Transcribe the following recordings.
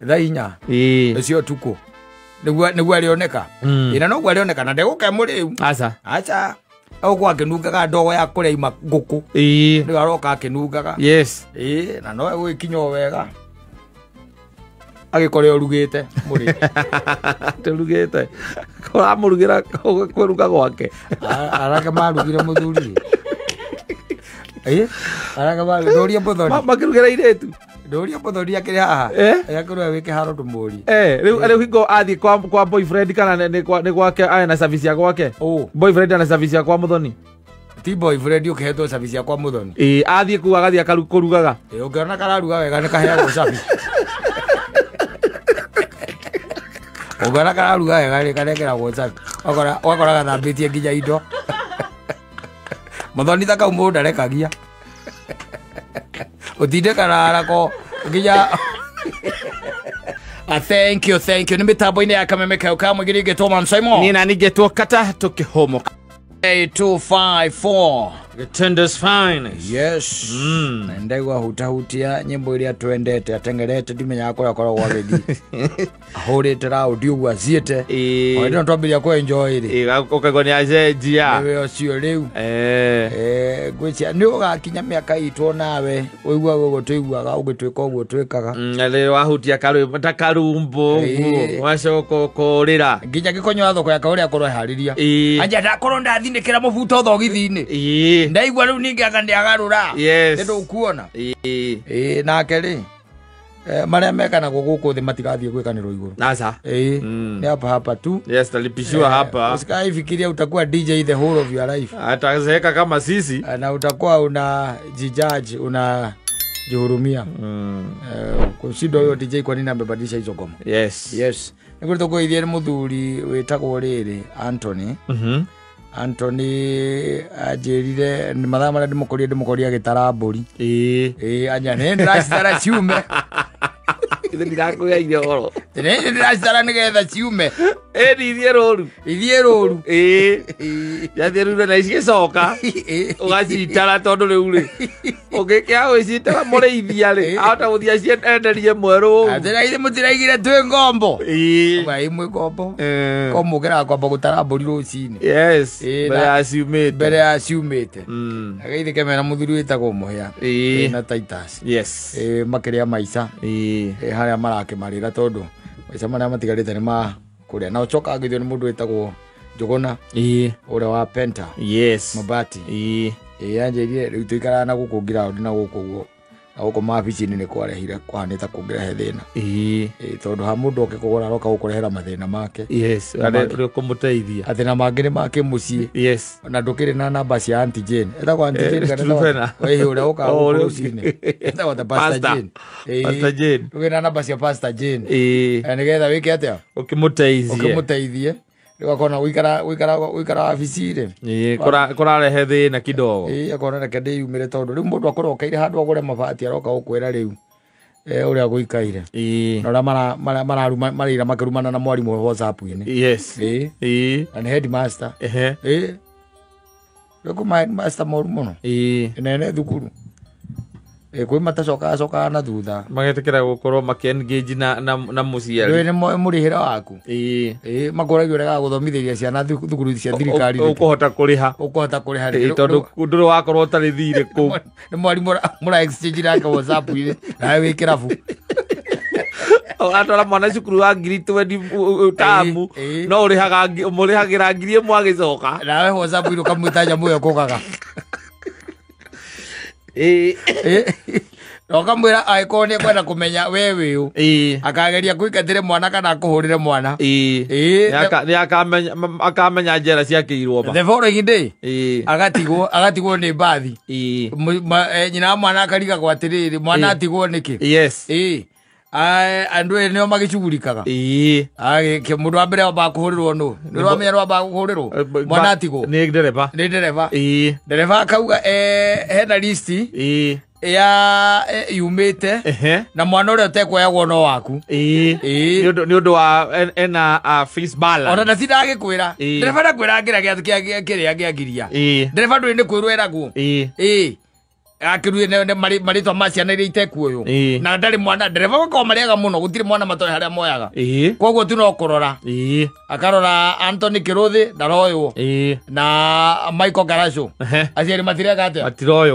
Thaa 4. Ĩĩ. Ũcio ũtukũ. Nĩguo arĩoneka. Ĩna noguo arĩoneka na ndegũka mũrĩu. Aca. Aca. Egũkorwo akĩnungaga ndogo ya kũrĩa ima ngũkũ. Ĩĩ. Rĩu aroka akĩnungaga. Yes. Ĩĩ, na no egũgĩkinya o wega. Agĩkore ũrugĩte mũrĩ. Tũrugĩte. Ũramũrugĩra kũruga gwake. Arake marugire mũthuri. Ĩĩ, arake marugire. Ndũrie mũthoni. Makĩrugĩra airĩtu. Ndũrie mũthoni akĩrĩ haha. Eh? Akĩrĩ wĩ kĩharo ndũmũrie. Eh, rĩu hingo athiĩ kwa boyfriend kana nĩ gwake aya na service ya gwake. Ũ. Boyfriend ana service ya kwa mũthoni. Ti boyfriend ũkĩhetwo service ya kwa mũthoni. Ĩĩ, athiĩ kũu agathiĩ kũrugaga. Ĩĩ, ũngĩona kararuga wega nĩ kaheagwo service. Ũngĩona kararuga wega nĩ kanengeragwo service. Ũgakora gathambĩtie nginya indo. Mũthoni ta kau mũndũ ndarekagia. Ũtinde kararako nginya. Thank you, thank you. Nĩ mĩtambo-inĩ ya Kameme kau ka mũingĩ ngĩtwo Man Simon. Niĩ nani ngĩtwo Kata tũkĩhũmũka. 8254. Gĩtender's finest. Yes. Na ndaigua hutahutia nyĩmbo iria twendete atengerete ndimenyaga kũrĩa akoragwo agĩthiĩ. Ahũrĩte raundi ũguo aciĩte. Ĩĩ. O hĩndĩ ĩno twambĩrĩria kũ-enjoy rĩ. Ĩĩ, ũkaigua nĩ acenjia. Nĩwe ũcio rĩu. Eh. Ngwĩciria nĩ ũgakinya mĩaka itũ nawe ũiguaga ũguo tũiguaga ũgĩtwĩka ũguo twĩkaga. Na rĩrĩa wahutia karwĩmbo ta karumbo ũguo, ũgacoka ũkorĩra. Nginya gĩkonyo wa thoko ya kaũrĩa akorwo eharĩria. Ĩĩ. Anja ndakorwo ndathinĩkĩra mũbuto thogithi-inĩ. Ĩĩ. Ndaigua rĩu ningĩ anga nĩagarũra. Yes. Nĩ ndũkuona. Ĩĩ. Ĩĩ, nake rĩ, marĩa mekanagwo gũkũ thĩ matigathiĩ gwĩkanĩrwo igũrũ. Aca. Ĩĩ, nĩ hapa hapa tu. Yes, talipishiwa hapa. Usikaifikiria utakuwa DJ the whole of your life. Atazeeka kama sisi. Na utakuwa una jijudge, una jihurumia. Kushindwa huyo DJ kwa nini amebadilisha hizo ngoma. Yes. Yes. Nĩguo tũkũithie nĩ mũthuri wĩtagwo rĩrĩ Anthony. Anthony anjĩrire nĩ mathaa marĩa ndĩmũkorie agĩtara mbũri. Ĩĩ. Ĩĩ, anja nĩ ndĩracitara ciume. Ithe ndirakũheire ũhoro. Nĩ ndĩracitara nĩgetha ciume. Ĩĩ, nĩ ithiĩ rũru. Ithiĩ rũru. Ĩĩ. Yathiĩ rũru na icigĩcoka. Ũgacitara tondũ rĩu rĩ, ũngĩkĩaga gwĩcitara mũrĩithia rĩ, ahota gũthiĩ acienderie mwerũ. Atĩra ithe mũtiraigire twĩ ngombo. Ĩĩ. Ũga, ĩ mwĩ ngombo. Eh. Ko mũkĩraga kwamba gũtara mbũri rũcinĩ. Yes. Ĩĩ, Mbere ya ciumĩte. Mbere ya ciumĩte. Agĩithĩ kemena mũthuri wĩtagwo Mũhĩa. Ĩĩ. Ĩĩ, na Titus. Yes. Ĩĩ, makĩrĩa maica. Ĩĩ. Ĩĩ, harĩa marakĩmarĩra tondũ maica marĩa matigarĩte nĩ ma kũrĩa. Na ũcoka angĩthio nĩ mũndũ wĩtagwo Njũgũna. Ĩĩ. Ũrĩa wa Penta. Yes. Mabati. Ĩĩ. Ĩĩ, anjĩrire rĩu tũikaraga na gũkũ ground na gũkũ ũguo. Na gũkũ mabici-inĩ nĩ kwarehire kũhanĩte kũngĩrehe thĩna. Ĩĩ. Ĩĩ, tondũ ha mũndũ oke kũgũra aroka gũkũrehera mathĩna make. Yes, Na arĩa mangĩ. ũrĩa ũkũmũteithia. Atĩ na mangĩ nĩ make mũciĩ. Yes. Na ndũkĩrĩ na namba cia Aunty Jane. Etagwo Aunty Jane kana etagwo Trufena. Ĩĩ, ũrĩa ũkaga Oh, gũkũ ũrĩa rũcinĩ. Etagwo ta Pastor Pastor. Jane. Ĩĩ. Pastor Jane. Ndũkĩrĩ na namba cia Pastor Jane. Ĩĩ. Nĩgetha wĩke atĩa? Ũkĩmũteithie. Ũkĩmũteithie. Rĩu akona gũikara wabici rĩ. Ĩĩ, kũrarehe thĩna kidogo. Ĩĩ, akona reke ndĩyumĩre tondũ rĩu mũndũ akorwo okaire handũ agũre mabati aroka gũkwĩra rĩu. Ũrĩa gũikaire. Ĩĩ. Na ũrĩa marĩira makĩrumana na mwarimũ WhatsApp-inĩ. Yes. Ĩĩ. Ĩĩ. Na nĩ headmaster. Ehe. Ĩĩ. Rĩu kuma headmaster moru mũno. Ĩĩ. Nene thukuru. Ĩĩ, kwĩ matacokaga cokaga na thutha. Magetĩkĩra gũkorwo makĩ-engage na mũciari. Ndũĩ nĩ mũrĩhĩre waku. Ĩĩ. Ĩĩ, makũragia ũregaga gũthomithĩria ciana thukuru cia thirikari rĩ. Ũkũhota kũrĩha. Ũkũhota kũrĩha Ĩĩ, rĩ. tondũ ndũrĩ wakorwo ũtarĩ thirĩ kũu. Nĩ mwarimũ mũra exchange nake WhatsApp-inĩ, nawe wĩ kĩrabu. Ũgatwara mwana cukuru wa ngiri twendi tamu, Ĩĩ, ĩĩ. no ũmũrĩhagĩra ngiri ĩmwe agĩcoka. Nawe WhatsApp-inĩ ũkamwĩta nyamũ ĩyo kũgaga. Ĩĩ. Ĩĩ. Na ũkamwĩra angĩkorwo nĩ ekwenda kũmenya we wĩ ũ. Ĩĩ. Akageria kũingatĩre mwana kana akũhũrĩre mwana. Ĩĩ. Ĩĩ. Nĩ akamenya njera ciakĩirwo ma. The following day. Ĩĩ. Agatigwo nĩ mbathi. Ĩĩ. Nyina wa mwana akarigagwo atĩrĩrĩ, mwana Ĩĩ. atigwo nĩkĩ? Yes. Ĩĩ. Andũ erĩ nĩo magĩcugurikaga. Ĩĩ. Mũndũ wa mbere wambaga kũhũrĩrwo nũ? Nĩ ũramenya nĩ wambaga kũhũrĩrwo? Mwana atigwo. Nĩ ndereba. Nĩ ndereba. Ĩĩ. Ndereba akauga, hena listi Ĩĩ. ya yumĩte. Ehe. Na mwana ũrĩa ũtekuoyagwo no waku. Ĩĩ. Ĩĩ. Nĩ ũndũ wa ena, fees balance. Ona ndatindaga agĩkwĩra. Ĩĩ. Ndereba ndakwĩra ngĩra kĩrĩa kĩa ngiria. Ĩĩ. Ndereba ndũĩ nĩ kwĩrwo eragwo. Ĩĩ. Ĩĩ. Akĩruĩ nĩ marĩtwa ma ciana iria itekuoywo na ndarĩ mwana ndereba gũkorwo marĩaga mũno gũtirĩ mwana matoĩ harĩa moyaga koguo tu no kũrora akarora Anthony Kiruthi ndaroywo na Michael Garaco aciari matireka atĩa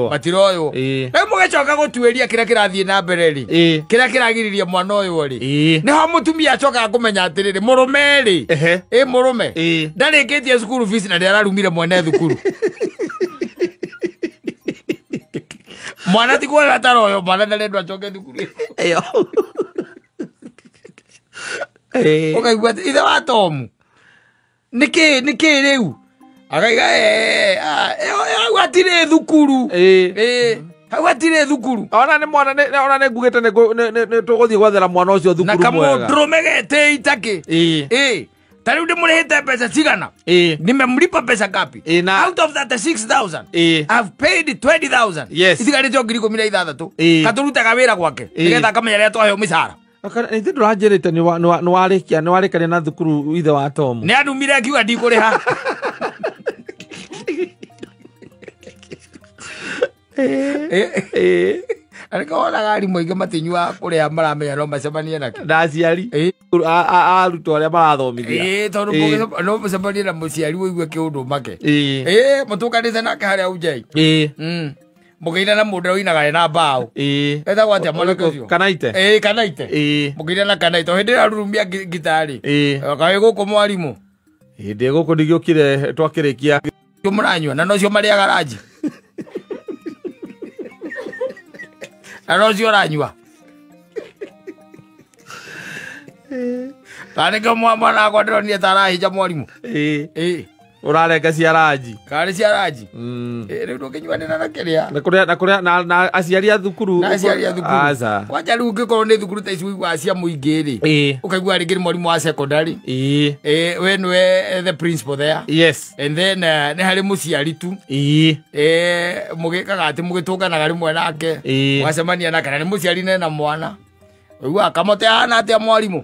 matiroywo rĩu mũgĩcoka gũtuĩria kĩrĩa kĩrathiĩ na mbere rĩ kĩrĩa kĩragiririe mwana ũyũ rĩ nĩho mũtumia acokaga kũmenya atĩrĩrĩ mũrũme rĩ ĩ mũrũme ndarĩkĩtie cukuru fees na nĩararumire mwene thukuru. Mwana ti kuona taroyo mwana ndarendwo acoke thukuru ĩyo. Ũkaigua atĩ ithe wa Tomu nĩkĩ rĩu akaiga hau hatirĩ thukuru hau hatirĩ thukuru ona nĩ mwana ona nĩ ngugĩte nĩ tũgũthiĩ gwethera mwana ũcio thukuru mwega na kamũndũrũme getĩi takĩ ta rĩu ndĩmũrĩhĩte mbeca cigana nimemlipa pesa ngapi out of that 6000 I've paid 20000 itigarĩte 16,000 katũrutaga wĩra gwake nĩgetha akamenya rĩrĩa twaheo mĩcara. Ithe ndũranjĩrĩte nĩwarĩkia nĩwarĩkania na thukuru ithe wa Tomu nĩ andumire akiuga ndikũrĩha. Arĩkonaga arimũ aingĩ matinyuaga kũrĩa maramenya no macemanie nakĩ na aciari arutwo arĩa marathomithia tondũ no mũcemanie na mũciari ũigue kĩũndũ make mũtũnganĩte nake harĩa unjei mũkĩina na mũndũ ũinaga na mbaũ etagwo atĩa mwanake ũcio Kanaite Kanaite mũkĩina na Kanaite o hĩndĩ ĩrĩa arurumia ngitarĩ kaĩ gũkũ mwarimũ hĩndĩ gũkũ ndigĩũkire twakĩrĩkia mũranyua na nocio marĩaga ranji na nocio ũranyua tarĩ kĩo mwana wakwa ndĩronire ta arahinja mwarimũ ũrarenga cia ranji karĩ cia ranji rĩu ndũngĩnyuanĩra na kĩrĩa na kũrĩa na aciari a thukuru aca kwanja rĩu ũngĩkorwo nĩ thukuru ta ici ũiguaga cia mũingĩ rĩ ũkaigua rĩngĩ nĩ mwarimũ wa secondary we nĩwe the principal there yes and then nĩ harĩ mũciari tu mũgĩkaga atĩ mũgĩtũnganaga rĩmwe nake mũgacemania nake na nĩ mũciari nena mwana ũiguaga kamote ahana atĩa mwarimũ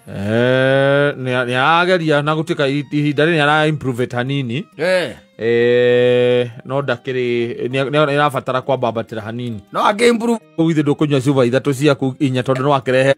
nĩ arageria na gũtuĩka ihinda rĩrĩ nĩ ara improve it hanini no ndakĩrĩ nĩ arabatara kwambambatĩra hanini no angĩ improve ithe ndũkũnyua cuba ithatũ ciaku inya tondũ no akĩrehe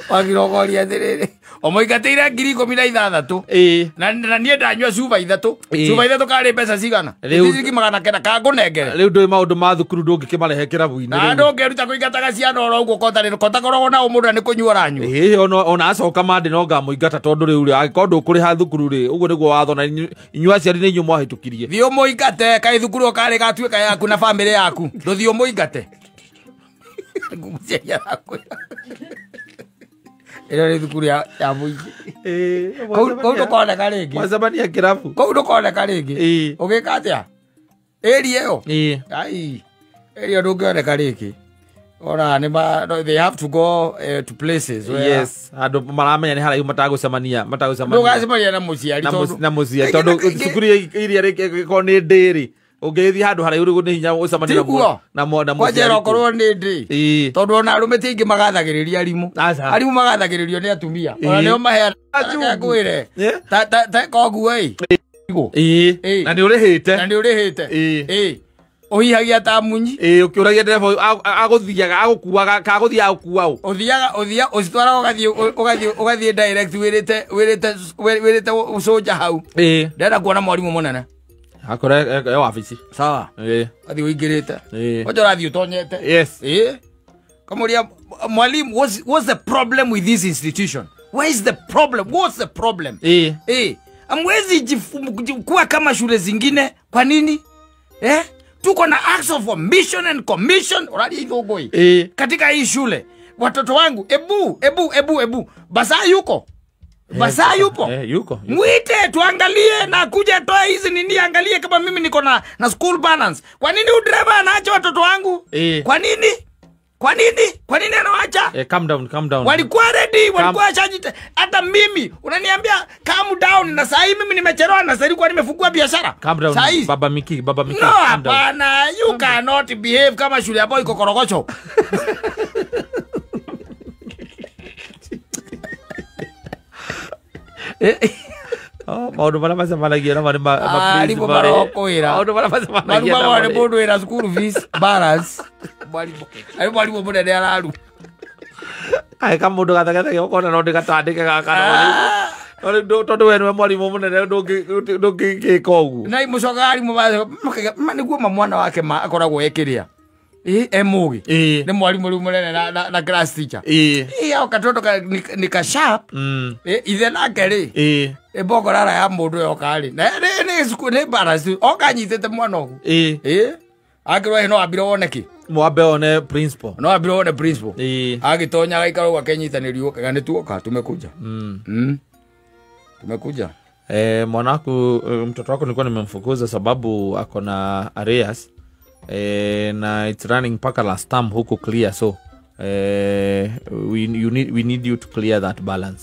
wakirogoria atĩrĩrĩ ũmũingatĩire 16,000 na niĩ ndanyua cuba ithatũ cuba ithatũ karĩ mbeca cigana ciringi 900 kangũnengere rĩu ndũĩ maũndũ ma thukuru ndũngĩkĩmarehe kĩrabu-inĩ na ndũngĩruta kũingataga ciana oro ũguo kotakoragwo na ũmũndũ na nĩ kũnyua ũranyua ona acoka mandĩ no ngamũingata tondũ rĩu rĩ angĩkorwo ndũkũrĩha thukuru rĩ ũguo nĩguo watho na inyuĩ aciari nĩ inyuĩ mwahĩtũkirie thiĩ ũmũingate kaĩ thukuru ĩyo karĩ gatuĩka yaku na bamĩrĩ yaku ndũthiĩ ũmũingate ngũmũciari arakwĩra ĩno nĩ thukuru ya mũingĩ kũu ndũkoneka rĩngĩ mwacemania kĩrabu kũu ndũkoneka rĩngĩ ũgĩka atĩa ĩria ĩyo ai ĩria ndũngĩoneka rĩngĩ ona nĩ they have to go to places where yes andũ maramenya nĩ haraihu matagũcemania ndũgacemania na mũciari na mũciari tondũ cukuru iria rĩngĩkorwo nĩ ndĩrĩ ũngĩthiĩ handũ haraihu rĩu nĩ hinya ũcemanie na mũciari kwanjera okorwo nĩ ndĩ tondũ ona arũme ti aingĩ magathagĩrĩria arimũ arimũ magathagĩrĩrio nĩ atumia ona nĩo maheanaga ngwĩre ta koguo ĩ na nĩ ũrĩhĩte ũhihagia ta munyi ũkĩũragia ndereba agũthiaga agũkuaga kagũthiaga gũkua ũ ũthiaga ũcitwaraga ũgathiĩ direct wĩrĩte ũcũnja hau ndĩrenda kuona mwarimũ mũnene akora e wabici sawa athiĩ ũingĩrĩte kwanja ũrathiĩ ũtonyete yes kamũria mwalimu what's the problem with this institution where is the problem what's the problem amwezi kuwa kama shule zingine kwa nini tuko na acts of omission and commission ũraria ithũngũi katika hii shule watoto wangu ebu basa yuko basa yupo yuko mwite tuangalie na kuja toa hizi nini angalie kama mimi niko na school balance. Kwa nini udriver anaacha watoto wangu? Kwa nini Kwa nini anawaacha? Calm down. Walikuwa ready, walikuwa shajite. Hata mimi unaniambia calm down na saa hii mimi nimechelewa na sasa nilikuwa nimefungua biashara. Calm down. Baba Miki. No, hapana, you cannot behave kama shule ambayo iko Korogocho. Maũndũ marĩa macemanagia namo nĩ Arimũ marokwĩra. Maũndũ marĩa macemanagia Maruma namo nĩ mũndũ wĩna school fees balance. Mwarimu. Arĩ mwarimu mũnene araru. Kaĩ kamũndũ gathegethege ũkona no ndĩgatandĩke gaka no tondũ we nĩwe mwarimũ mũnene ndũngĩka ũguo. Na mũcokaga arimũ ma nĩguo ma mwana wake akoragwo ekĩrĩa. E mũgĩ. Nĩ mwarimũ rĩu mũnene na class teacher. Oka tondũ nĩ ka sharp. Ithe nake rĩ. Mbogo rara ya mũndũ yoka rĩ. Na nĩ cukuru nĩ balance. Oka anyitĩte mwana ũguo. Akĩrwo no ambire wone kĩ? Mwambe one principal. No ambire wone principal. Agĩtonya agaikara ũguo akenyitanĩrio kaga nĩ tuoka tumekuja. Tumekuja. Mwana waku mtoto wako nilikuwa nimemfukuza sababu ako na arrears. Na it's running mpaka last term huku clear, so we need you to clear that balance.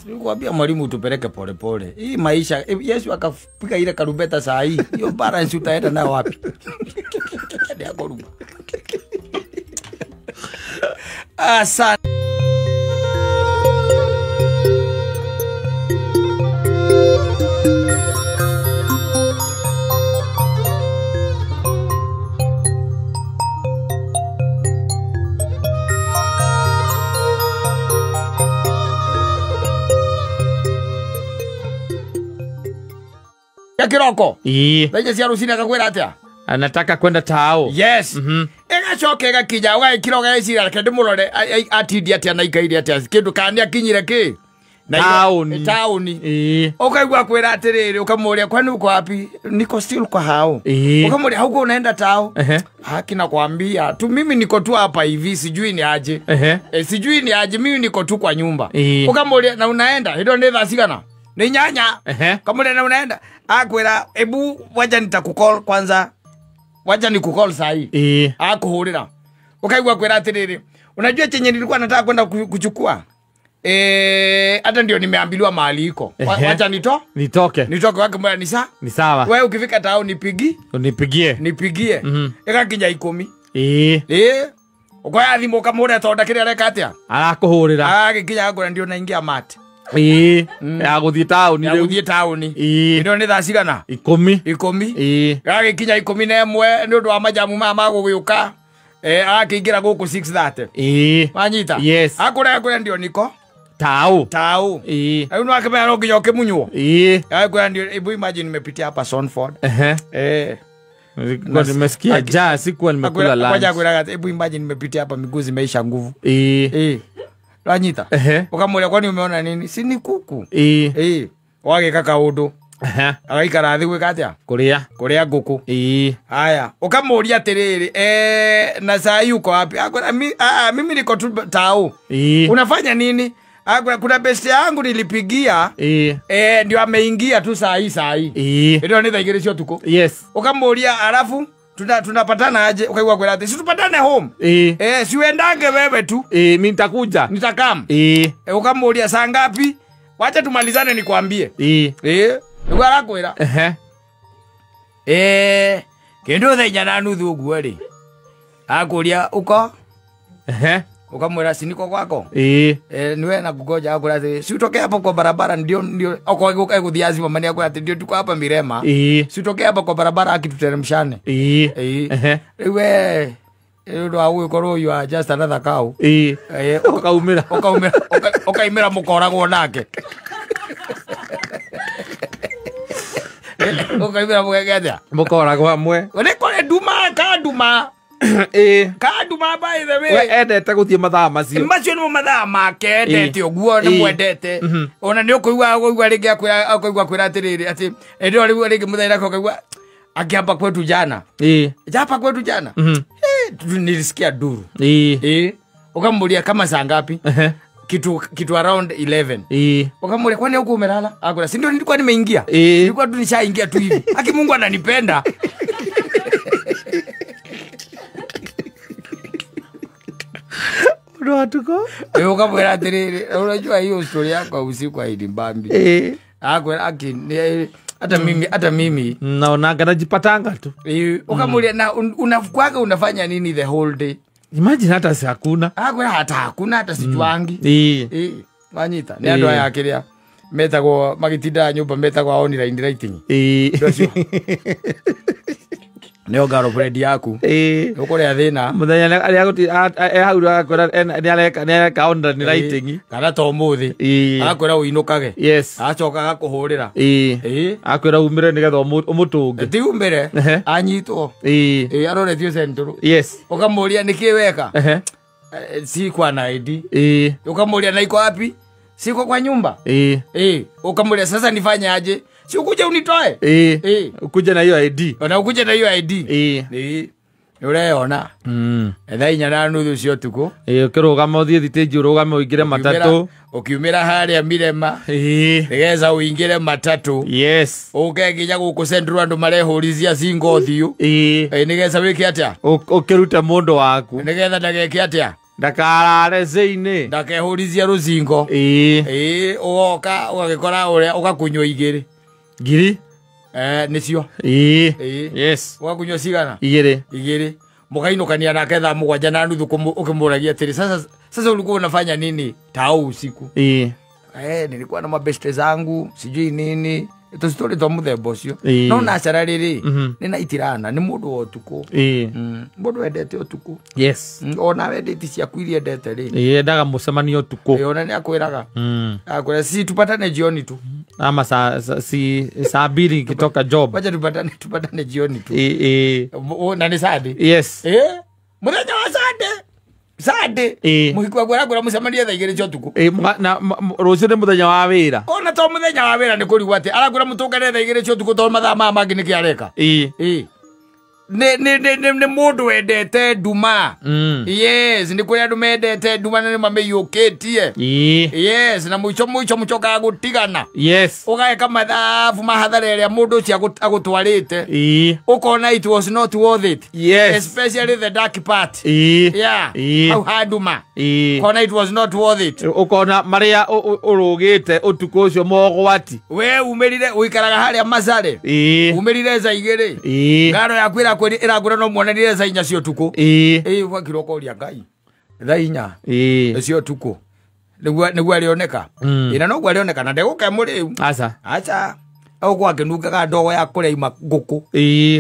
Nilikwambia mwalimu tupeleke pole pole. Hii maisha Yesu akapiga ile karumbeta saa hii. Hiyo balance utaenda nayo wapi? Ndio akoruma. Asante. Kiroko. Thaa cia rũcinĩ agakwĩra atĩa? Anataka kwenda tao. Yes. Ĩgacoka ĩgakinya ũgagĩkira ũgeciria reke ndĩmũrore atindi atĩa na aikaire atĩa kĩndũ kana nĩ akinyire kĩ? Taũni. Taũni. Ũkaigua kwĩra atĩrĩrĩ ũkamũria kwani uko wapi? Niko still kwa hao. Ukamũria huko unaenda tao? Haki nakwambia tu mimi niko tu hapa hivi sijui ni aje. Sijui ni aje mimi niko tu kwa nyumba. Ukamũria na unaenda? Hilo nĩ thaa cigana? Ni nyanya. Kama na unaenda akwira ebu wacha nitakukall kwanza. Wacha nikukall saa hii. Akuhurira. Ukaigua kwira atiriri. Unajua chenye nilikuwa nataka kwenda kuchukua? Hata ndio nimeambiliwa mahali iko. Wacha nitoke. Nitoke wake mbona ni saa? Ni sawa. Wewe ukifika tao nipigi? Unipigie. Nipigie. Ekakinya 10. Ukoya thimu ukamũra tonda kĩrĩa areka atĩa? Arakuhurira. Agikinya akora ndio naingia mate. Ya gũthiĩ taũni rĩu. Ya gũthiĩ taũni. Ĩno nĩ thaa cigana? 10. 10. Gagĩkinya 11 nĩ ũndũ wa majamu maya ma gũgĩũka. Agakĩingĩra gũkũ 6:30. Wanyita? Yes. Akũrĩa ndio niko tao. Tao. Rĩu no akĩmenya no nginya ũkĩmunywo. Akũrĩa ndio hebu imagine nimepitia hapa Sonford. Nilikuwa nimesikia jaa sikuwa nimekula lunch. Ngoja akũrĩa hebu imagine nimepitia hapa miguu zimeisha nguvu. Wanyita. Ukamwambia kwani umeona nini? Si ni kuku. Wageka kaundu. Agaikara thi gwika atia? Kuria. Kuria nguku. Haya, ukamuria atiriri, na saa uko wapi? Akwira mimi niko tu tao. Unafanya nini? Akwira kuna best yangu nilipigia. Ndio ameingia tu saa hii saa hii. Ndio ni thaa igĩrĩ cia ũtukũ. Yes. Ukamuria alafu tunapatana aje? Ukaigua kwira ati si tupatane home. Si uendange wewe tu. Mimi nitakuja. Nitakam. Ukamuulia saa ngapi? Wacha tumalizane nikwambie. Niguo arakwira. Kindu thaa inya na nuthu uguo ri. Akuria uko? Ukamwira si niko kwako? Niwe na kugoja akwira ati si utoke hapo kwa barabara ndio uko egũthiĩ azima mani akwira ati ndio tuko hapa Mirema. Si utoke hapo kwa barabara akituteremshane. Rĩu we ũndũ wa gũgĩkorwo you are just another cow. Ũkaumĩra. Ũkaumĩra ũkaimĩra mũkoragwo nake. Ũkaimĩra mũgeke atĩa? Mũkoragwo hamwe. Nĩ kũrĩ nduma kanduma. Kanduma by the way. We endete gũthiĩ mathaa macio. Macio nĩmo mathaa make endete ũguo nĩ mwendete. Ona nĩ ũkũigua ũkũigua rĩngĩ akũigua kwĩra atĩrĩrĩ atĩ ndio rĩu rĩngĩ mũthenya ũkaigua akiamba kwetu jana. Japa kwetu jana. Nilisikia duru. Ukamuulia kama saa ngapi? Kitu around 11. Ukamuulia kwani huko umelala? Akura si ndio nilikuwa nimeingia. Nilikuwa tu nishaingia tu hivi. Haki Mungu ananipenda. Watuko? Ukamwira atiriri, unajua hiyo story yako usiku hainibambi. Akura aki hata mimi naonaga najipatanga tu. Ukamuulia na unafukwaka unafanya nini the whole day? Imagine hata si hakuna. Akura hata hakuna hata sijuangi. Wanyita. Ni andũ aya kĩrĩa. Metagwo magitinda nyumba metagwo online writing. Nio girlfriend yaku. Ukuria thina. Muthenya aria guti hau akwira ni areka online writing. Kana to muthi. Akwira uinukage. Yes. Acoka agakuhurira. Akwira umire nigetha umutunge. Ti umire. Anyitwo. Aroretio central. Yes. Ukamuria niki weka. Si kwa na ID. Ukamuria na iko wapi? Siko kwa nyumba. Ukamuria sasa nifanye aje? Si ukuje unitoe. Ukuje na hiyo ID. Ona ukuje na hiyo ID. Ureona. Thaa 4:30 cio tuko. Ukirugama uthie thitĩnji urugame uingire matatu. Ukiumira haria Mirema. Nigetha uingire matatu. Yes. Uke nginya guku Central andu marehurithia cingo thiu. Nigetha wike atia? Ukirute mundu waku. Nigetha ndageke atia? Ndakarare thĩinĩ. Ndakehurithia rucingo. Ugoka ugagikora uria ugakunywa igiri. Ngiri? Nicio. Yes. Ugakunywa cigana? Igiri. Mukainukania nake thaa 7:30 ukimuragia atiri sasa ulikuwa unafanya nini tau usiku? Nilikuwa na mabeste zangu sijui nini. Tustori twa muthemba ucio. No nacara riri ni na itirana ni mundu wa utuku. Mundu wendete utuku. Yes. Ona wendete ciaku iria endete ri. Endaga mucemanio utuku. Ona ni akwiraga. Akwira si tupatane jioni tu. Ama si saa 2 kitoka job. Wacha tupatane jioni tu. Na ni Sunday. Yes. Muthenya wa Sunday. Sunday. Muhiku akwira kwira mucemanie thaa 2 cia utuku. Na rucio ni muthenya wa wira. Ona to muthenya wa wira ni kurigwo ati arakwira mutungane thaa 2 cia utuku to mathaa maya mangi niki areka. Ni mundu wendete nduma. Yes, ni kuri andu mendete nduma na ni mamiyukitie. Yes, na muico muico mucokaga gutigana. Yes. Ugageka mathabu mahathara iria mundu ucio agutwarite. Ukona it was not worth it. Yes. Especially the dark part. Yeah. Hau handuma. Ukona it was not worth it. Ukona maria urugite utuku ucio mogwati. We umirire uikaraga haria Macare. Umirire thaa 2. Ngaro yaku iragura no mwonanire thaa 4 cia utuku. Gwakirwo ukoria Ngai thaa 4 cia utuku niguo arioneka. Ina noguo arioneka na ndeguke muriu. Aca. Aca. Agũkorwo akĩnungaga ndogo ya kũrĩa ima ngũkũ.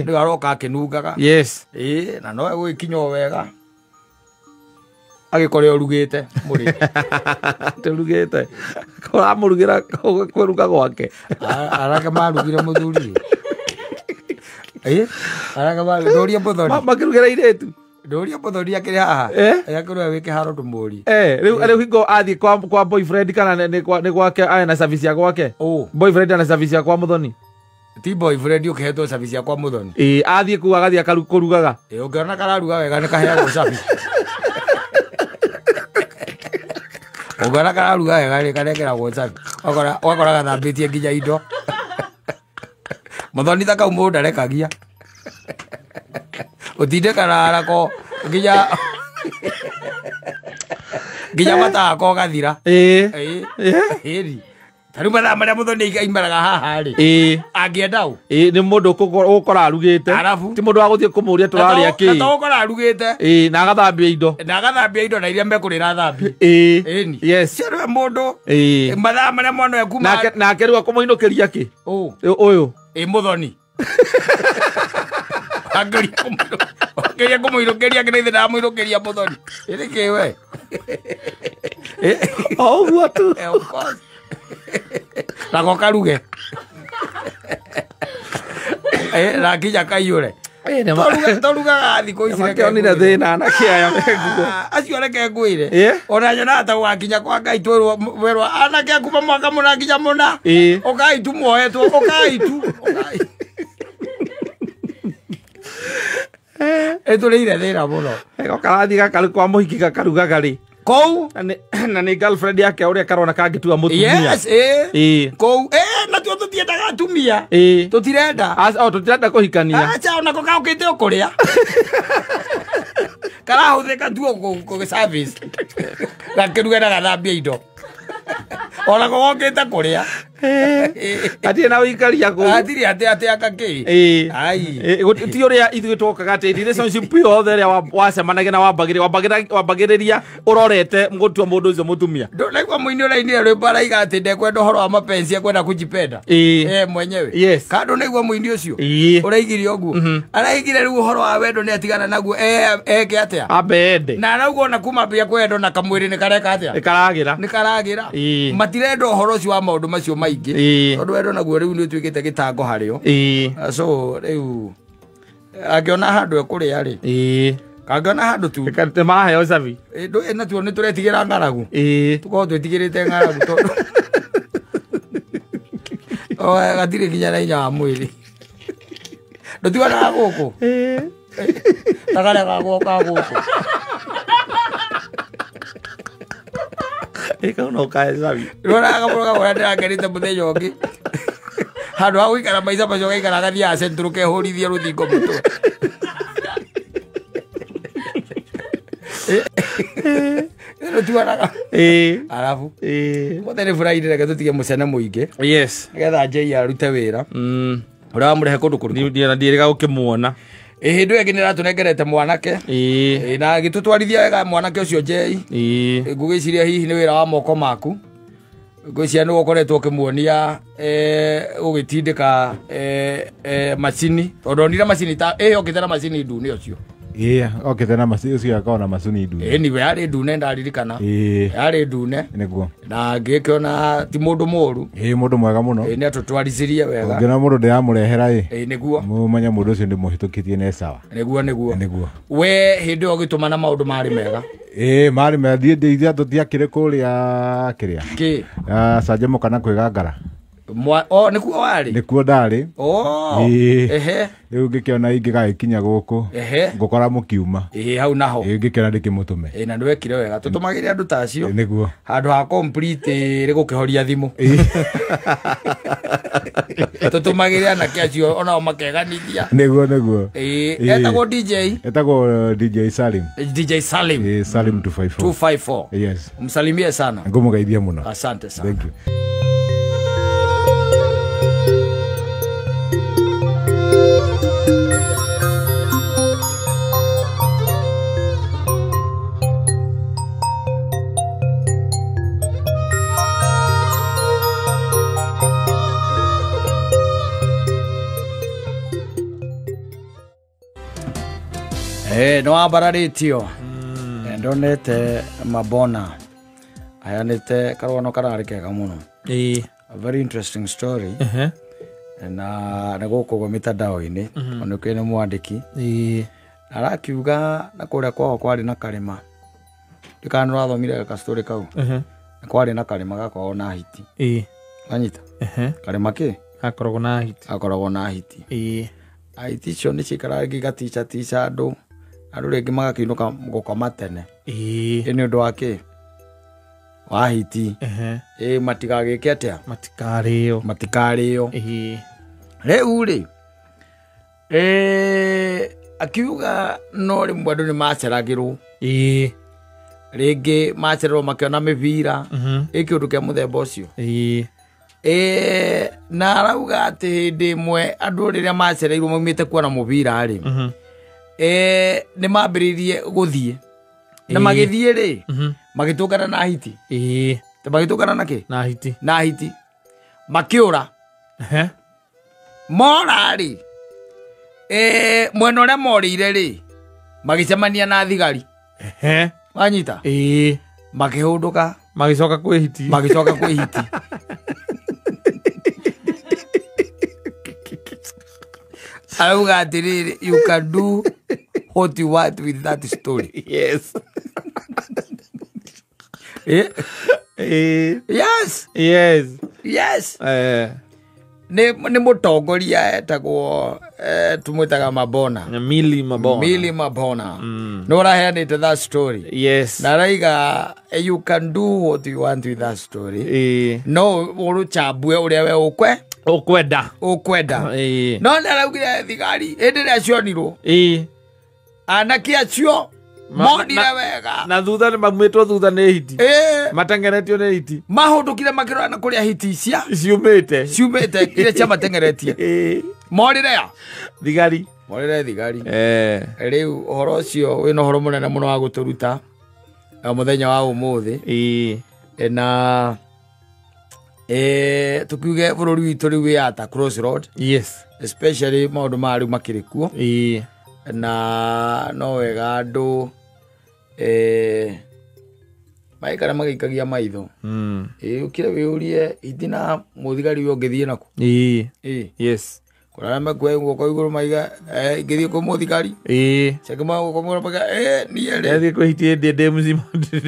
Rĩu aroka akĩnungaga. Yes. Na no egũgĩkinya o wega agĩkore ũrugĩte mũrĩ. Tũrugĩte. Ũramũrugĩra kũruga gwake. Arake marugire mũthuri. Arake marugire mũthoni. Makĩrugĩra irĩtu. Ndoria mũthoni akĩrĩ haha. Agakĩrwo wĩke haro tũmũrie. Rĩu hingo athiĩ kwa boyfriend kana nĩ gwake aya na service ya gwake. Boyfriend ana service ya kwa mũthoni. Ti boyfriend ũkĩhetwo service ya kwa mũthoni. Athiĩ kũu agathiĩ kũrugaga. Ũngĩona kararuga wega nĩ kaheagwo service. Ũngĩona kararuga wega nĩ kanekeragwo service. Ũgakora gathambĩtie nginya indo. Mũthoni ta kau mũndũ ndarekagia. Utinde karara ko nginya mathaa ko gathira. Ta rĩu mathaa marĩa mũthoni aimaraga haha rĩ. Angĩenda ũ? Nĩ mũndũ ũgũkora arugĩte. Ti mũndũ wa gũthiĩ kũmũria tũrarĩa kĩ. Na to ũgũkora arugĩte. Na agathambia indo. Na agathambia indo na iria mekũrĩra athambie. Yes. Cio nĩwe mũndũ. Mathaa marĩa mwana ekuma. Nake rĩu akũmũinũkĩria kĩ? Ũyũ. Mũthoni. Angeria kũmũinũkĩria kĩrĩa ithe ndamũinũkĩria mũthoni. Ĩrĩ kĩ we? O ũguo tu. Of course. Nako karuge. Na nginya kaiyũre. Tũrugaga thikũ ici reke Makĩonire thĩna anake aya menguo. Acio reke ngwĩre. Ona nyonaga ta gũgakinya kwa Ngai twerwo anake kuma mwaka mũna nginya mũna. Ũkai tu muoetwo, ũkai tu. Ũkai. Ĩtũrĩire thĩna mũno. Karathi gakaru kwa mũhiki gakarugaga rĩ. Kou na nĩ girlfriend yake ũrĩa karona kangĩtua mũtumia. Yes, Kou natuo tũtiendaga atumia. Tũtirenda. Tũtirenda kũhikania. Acha onako kaũkĩte o kũrĩa. Karahũthĩka tu o service. Gakĩruga na gathambia indo. Onako gokĩte kũrĩa. Atirĩ na ũikaria kũu. Atirĩ atĩ akakĩ. Ai. Ti ũrĩa ithuĩ twokaga atĩ relationship yothe ĩrĩa wacemanagia na wambagĩrĩria ũrorete gũtua mũndũ ũcio mũtumia. Ndũnaigua mũini ũrainire rwĩmbo araiga atĩ ndekwenda ũhoro wa mapenzi ekwenda kujipenda. Mwenyewe. Yes. Kana ndũnaigua mũini ũcio? Ũraigire ũguo. Araigire rĩu ũhoro wa wendo nĩ atigana naguo eke atĩa? Ambe ende. Na arauga ona kuma ambia kwendwo na kamwĩrĩ nĩ kareka atĩa? Nĩ karagĩra. Nĩ karagĩra. Matirenda ũhoro ũcio wa maũndũ macio maingĩ. Tondũ wendo naguo rĩu nĩ ũtuĩkĩte gĩtango harĩo. So rĩu angĩona handũ ekũrĩa rĩ. Kangĩona handũ tu. Nĩ maraheo cabi. Ndũĩ natuo nĩ tũretigĩra ng'aragu. Tũkorwo twĩtigĩrĩte ng'aragu tondũ gatirĩ nginya na hinya wa mwĩrĩ. Ndũtigonaga gũkũ? Ta karĩa ga gũkũ. Kau no kae cabi. Ndũronaga kamũndũ kamwe ndĩrakenete mũthenya ũngĩ. Handũ ha gũikara maica macio gaikara gathiaga Central kehũrithie rũthingo mũtwe. Ndũtigonaga? Arabu. Mũthenya nĩ Friday, reke tũtige mũcene mũingĩ. Yes. Nĩgetha Jay arute wĩra. Ũrĩa wamũrehe kũndũ kũrĩkũ? Ndiĩrĩga gũkĩmuona. Hĩndĩ ĩyo ĩngĩ nĩratũnengerete mwanake. Na agĩtũtwarithia wega mwanake ũcio Jay. Ngũgĩciria hihi nĩ wĩra wa moko maku. Ngwĩciria nĩwe ũkoretwo ũkĩmuonia ũgĩtindĩka macini. Tondũ onire macini ta ĩyo okĩte na macini ndune ũcio. Okĩte na macini ũcio akorwo na macini ndune. Anyway, yarĩ ndune ndaririkana. Yarĩ ndune. Nĩguo. Na ngĩkĩona ti mũndũ mũũru. Mũndũ mwega mũno. Nĩ atũtwarithĩrie wega. Ũngĩona mũndũ ndĩramũrehera ĩ. Nĩguo. Mũmenye mũndũ ũcio ndĩmũhĩtũkĩtie nĩ sawa. Nĩguo nĩguo. Nĩguo. We hĩndĩ ĩyo ũgĩtũmana maũndũ marĩ mega. Marĩ mega. Thiĩ tũtiakĩrĩ kũrĩa kĩrĩa. Kĩ? Canjamũka na kwĩgangara. Nĩkuo warĩ? Nĩkuo ndarĩ. Ehe. Rĩu ngĩkĩona ingĩgagĩkinya gũkũ. Ngũkora mũkiuma. Hau naho. Ngĩkĩona ndĩkĩmũtũme. Na nĩwekire wega. Tũtũmagĩre andũ ta acio. Nĩguo. Handũ ha complete rĩgũkĩhoria thimũ. Tũtũmagĩre anake acio onao makeganithia. Nĩguo nĩguo. Etagwo DJ? Etagwo DJ Salim. DJ Salim. Salim 254. 254. Yes. Umsalimie sana. Ngũmũgeithia mũno. Asante sana. Thank you. No ambararĩtio. Ndonete Mabona aheanĩte karũgano kararĩ kega mũno. A very interesting story. Na nĩ gũkũ ũguo mitandao-inĩ ona kwĩ nĩ mwandĩki. Arakiuga na kũrĩa kwao kwarĩ na karĩma. Ndikana nĩ ũrathomire ka story kau. Na kwarĩ na karĩma gakoragwo na hiti. Wanyita? Karĩma kĩ? Gakoragwo na hiti. Gakoragwo na hiti. Hiti icio nĩ ciikaraga igaticatica andũ. Andũ rĩngĩ magakĩinũka gũkoma tene. Nĩ ũndũ wa kĩ? Wa hiti. Matigagĩke atĩa? Matikarĩo. Matikarĩo. Rĩu rĩ, akiuga no rĩmwe andũ nĩ maceragĩrwo. Rĩngĩ macererwo makĩona mĩbira. Kĩũndũ kĩa mũthemba ũcio. Na arauga atĩ hĩndĩ ĩmwe andũ rĩrĩa macereirwo maumĩte kuona mũbira rĩ, nĩ mambĩrĩirie gũthiĩ. Na magĩthiĩ rĩ, magĩtũngana na hiti. Magĩtũngana na kĩ? Na hiti. Na hiti. Makĩũra. Mora rĩ, mwena ũrĩa morĩire rĩ, magĩcemania na thigari. Wanyita? Makĩhũndũka. Magĩcoka kwĩ hiti. Magĩcoka kwĩ hiti. Arauga atĩrĩrĩ, you can do what you want with that story. Yes. Yes. Yes. Yes. Nĩ mũtongoria etagwo tũmwĩtaga Mabona. Milly Mabona. Milly Mabona. Nĩ ũraheanĩte that story. Yes. Na araiga you can do what you want with that story. No ũrũchambue ũrĩa we ũkwe. Ũkwenda. Ũkwenda. No nĩ araugire thigari hĩndĩ ĩrĩa cionirwo. Anake acio Monire wega. Na thutha nĩ maumĩtwo thutha nĩ hiti. Ĩĩ. Matengeretio nĩ hiti. Mahũndũkire makĩrora na kũrĩa hiti icia Ciumĩte. ciumĩte iria ciamatengeretie. Ĩĩ. Morire ya? Thigari. Morire thigari. Eh. Rĩu ũhoro ũcio wĩna ũhoro mũnene mũno wa gũtũruta mũthenya wa ũmũthĩ. Ĩĩ. Na tukiuge bũrũri witũ rĩu wĩ at a crossroad. Yes. Especially maũndũ maya rĩu makĩrĩ kuo. Ĩĩ. Na no wega andũ maikara magĩikagia maitho. Ĩĩ, ũkire wĩyũrie hiti na mũthigari ũyũ ũngĩthiĩ naku. Ĩĩ. Ĩĩ. Yes. Kuna arĩa mekuoya guoko igũrũ maiga ingĩthiĩ kwĩ mũthigari. Ĩĩ. Ceke moya guoko igũrũ maiga niĩ rĩ. Ndathiĩ kwĩ hiti ĩndĩ ndĩ mũcima.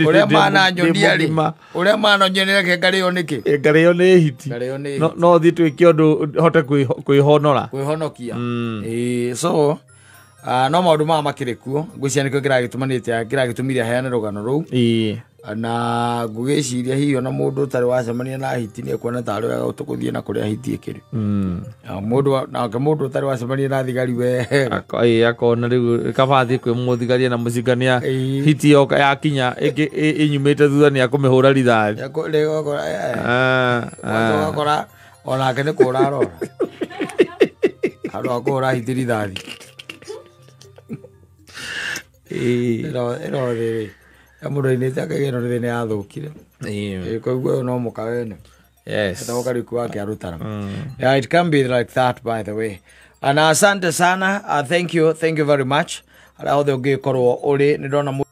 Ũrĩa mananyonia rĩ. Ũrĩa mananyonia reke ngarĩo nĩkĩ? Ngarĩo nĩ hiti. Ngarĩo nĩ No hiti. no thiĩ twĩke ũndũ hote kwĩhonora. Kwĩhonokia. Ĩĩ, so no maũndũ maya makĩrĩ kuo. Ngwĩciria nĩkĩo kĩragĩtũmanĩte kĩragĩtũmire heane rũgano rũu. Ĩĩ. Na ngũgĩciria hihi ona mũndũ ũtarĩ wacemania na hiti nĩ ekuona tarĩ wega tũgũthiĩ na kũrĩa hiti ĩkĩrĩ. Na nake mũndũ ũtarĩ wacemania na thigari wega. Ĩĩ, akona rĩu kaba athiĩ kwĩ mũthigari na mũcingania Ĩĩ. hiti yoka yakinya ĩnyumĩte thutha nĩ akũmĩhũra rithathi. Ũgakora onake nĩ kũra arora. Handũ ha kũhũra hiti rithathi. Ĩĩ. Ĩno rĩrĩ. Mũndũ ainĩte akauga ĩno nĩ thĩna yathũkire. Ĩĩ. Ĩĩ, koguo ũyũ no mũka wene. Yes. Etagwo Kariuki wake arutana. Yeah, it can be like that, by the way. Na asante sana. Thank you very much. Arĩa othe ũngĩkorwo ũrĩ nĩ ndona.